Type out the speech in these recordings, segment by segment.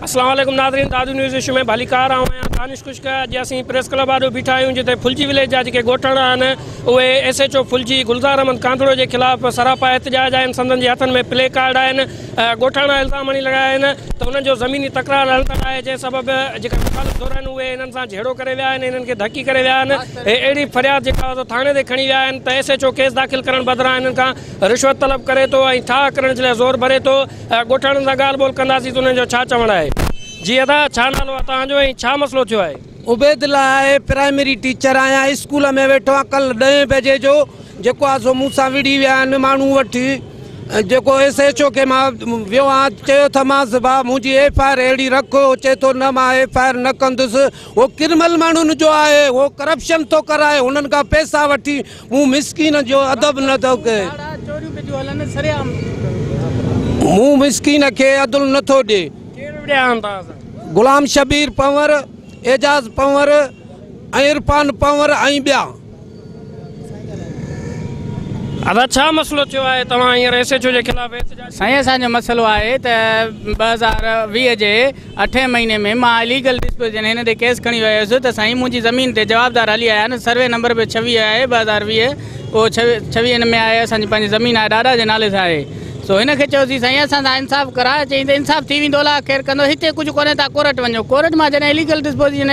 اسلام عليڪم ناظرين دادو نيوز ايشو ۾ ڀليڪار آئون آهيان دانش خشڪ اڄ اسين پريس ڪلب آڏو بيٺا آهيون جتي ڦلجي وليج جا جيڪي ڳوٺاڻا آهن اهي S H O Phulji Gulzar Ahmed Kandhro جي خلاف سراپا احتجاج آهن سندن جي هٿن ۾ پلي ڪارڊ آهن ڳوٺاڻا الزام هڻي لڳا آهن ته انهن جو زميني تڪرار هلندڙ آهي جنهن سبب جيڪا مخالف ڌر آهن اهي انهن سان جهيڙو ڪري ويا آهن انهن کي ڌڪي ڪري ويا آهن اهڙي فرياد جيڪا ٿاڻي تي کڻي ويا آهن ته ايس ايڇ او ڪيس داخل ڪرڻ بدران انهن کان رشوت طلب ڪري ٿو ۽ ٺاهه ڪرڻ جي لاء زور ڀري ٿو ڳوٺاڻن سان ڳالهه ٻولهه ڪنداسين ته انهن جو ڇا چوڻ آهي. جي ادا ڇا نالو آهي توهان جو ۽ ڇا مسئلو ٿيو آهي. عبيدالله آهي پرائمري ٽيچر آهيان اسڪول ۾ ويٺو آهيان ڪلهه ڏهين بجي جو جيڪو آهي سو مون سان وڙهي ويا آهن ماڻهو وٺي جيڪو ايس ايڇ او کي مان ويو آهيان چيو اٿمانس ڀاء منهنجي ايف I R اهڙي رک چئي ٿو نه مان ايف I R نه ڪندس هو ڪرمل ماڻهن جو آهي هو ڪرپشن ٿو ڪرائي هنن کان پئسا وٺي مون مسڪين جو ادب نه ٿو ڪري. مون مسڪين کي عدل نه ٿو ڏي. ڪير وڙهيا آهن توهان سان؟ غلام شبير پنهور، اعجاز پنهور ۽ عرفان پنهور ۽ ٻيا. ادا ڇا مسئلو ٿيو آهي توهان هينئر ايس ايڇ او جي خلاف احتجاج. سائين اسان جو مسئلو آهي ته 2020 جي اٺين مهيني ۾ مان اليگل ڊسپوزيشن هن تي ڪيس کڻي ويو هيس ته سائين منهنجي زمين تي جوابدار هلي آيا آهن سروي نمبر به 26 آهي 2020 اهو ڇويهن ۾ آهي اسان جي پنهنجي زمين آهي ڏاڏا جي نالي سان آهي سو هن کي چيوسين سائين اسان سان انصاف ڪراء چيائين ته انصاف ٿي ويندو الله خير ڪندو هتي ڪجهه ڪونهي تان ڪورٽ وڃو ڪورٽ مان جڏهن اليگل ڊسپوزيشن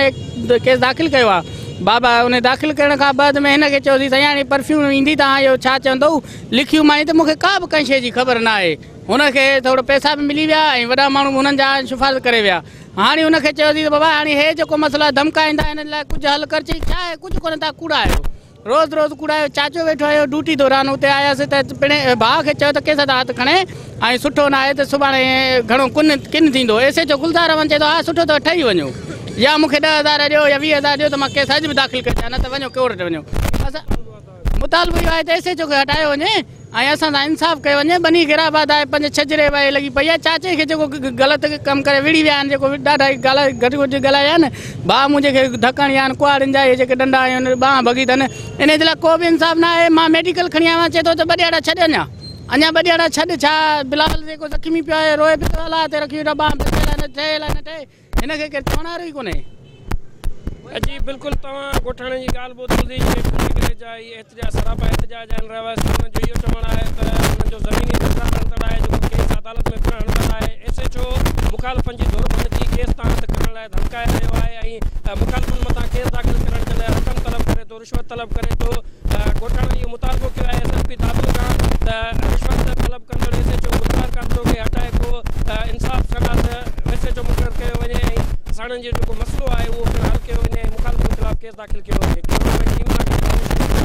ڪيس داخل ڪيو آهي بابا ان داخل ڪرڻ کان بعد ۾ هن کي چيوسين سائين هاڻي پرفيوم ايندي تان اهو ڇا چوندو لکيو مائين ته مون کي ڪا به ڪنهن شيء جي خبر نه آهي هن کي ٿورو پئسا به ملي ويا ۽ وڏا ماڻهو به هنن جا سفارش ڪري ويا. هاڻي هن کي چيوسين ته بابا هاڻي هي جيڪو مسئلو آهي ڌمڪائيندا هنن لاء ڪجهه حل ڪر چئي ڇا آهي ڪجهه ڪونه تان ڪوڙا آهيو روز روز ڪوڙا آهيو چاچو ويٺو آهيو ڊيوٽي دوران اتي آيس ته پڻ ڀاء کي چيو ته ڪنهن سان ٿا هٿ کڻي ۽ سٺو نه آهي ته سڀاڻي گهڻو ڪن ڪن ٿيندو S H O Gulzar Ahmed چئي ٿو ها سٺو اٿو ٺهي وڃو يا مون کي 10,000 ڏيو يا 20,000 ڏيو ته مان ڪيس اڄ به داخل ڪري ڇڏيان نه ته وڃو ڪورٽ وڃو اسان مطالبو اهو آهي ته ايس ايڇ او کي هٽايو وڃي ۽ اسان سان انصاف ڪيو وڃي ٻني غيرآباد آهي پنج ڇهه جري وائي لڳي پئي آهي چاچي کي جيڪو غلط ڪم ڪري وڙهي ويا آهن جيڪو ڏاڍا ڳالهه گهٽ گهٽ ڳالهايا آهن ڀاء منهنجي کي ڌڪ هڻي ويا آهن ڪهاڙين جا اهي جيڪي ڏنڊا آهن ٻانهن ڀڳي اٿن انهي جي لاء ڪو به انصاف نه آهي مان ميڊيڪل کڻي آيو آهيان چئي ٿو ته ٻه ڏهاڙا ڇڏ اڃا اڃا ٻه ڏهاڙا ڇڏ ڇا بلال جيڪو زخمي پيو آهي روئي پيو ٿو الله تي رکي ويٺو ٻانهن ڀڳل آهي نه ٺهي الائي نه ٺهي هن کي ڪير چوڻ وارو ئي ڪونهي. جي بلڪل توهان ڳوٺاڻن جي ڳالهه ٻڌ ٻڌي جيڪي ڦلجي وليج جا هي احتجاج سراپا احتجاج آهن رهواسي انهن جو اهو چوڻ آهي ته انهن جو زميني تڪرار هلندڙ آهي جيڪو ڪيس عدالت ۾ پڻ هلندڙ آهي ايس ايڇ او مخالفن جي ڌر بڻجي ڪيس تان هٿ کڻڻ لاء ڌمڪائي رهيو آهي ۽ مخالفن مٿان ڪيس داخل ڪرڻ جي لاء رقم طلب ڪري ٿو رشوت طلب ڪري ٿو ڳوٺاڻن اهو مطالبو ڪيو آهي ايس ايس پي دادو کان ته رشوت طلب ڪندڙ ايس ايڇ او گلزار ڪانڌڙو کي هٽائي ڪو انصاف شناس ايس ايڇ او مقرر ڪيو وڃي ۽ ساڻن جو جيڪو مسئلو آهي اهو پڻ حل ڪيو وڃي ۽ مخالفن خلاف ڪيس داخل ڪيو وڃي. ڪيمرا مين ٽيم سان گڏ دانش.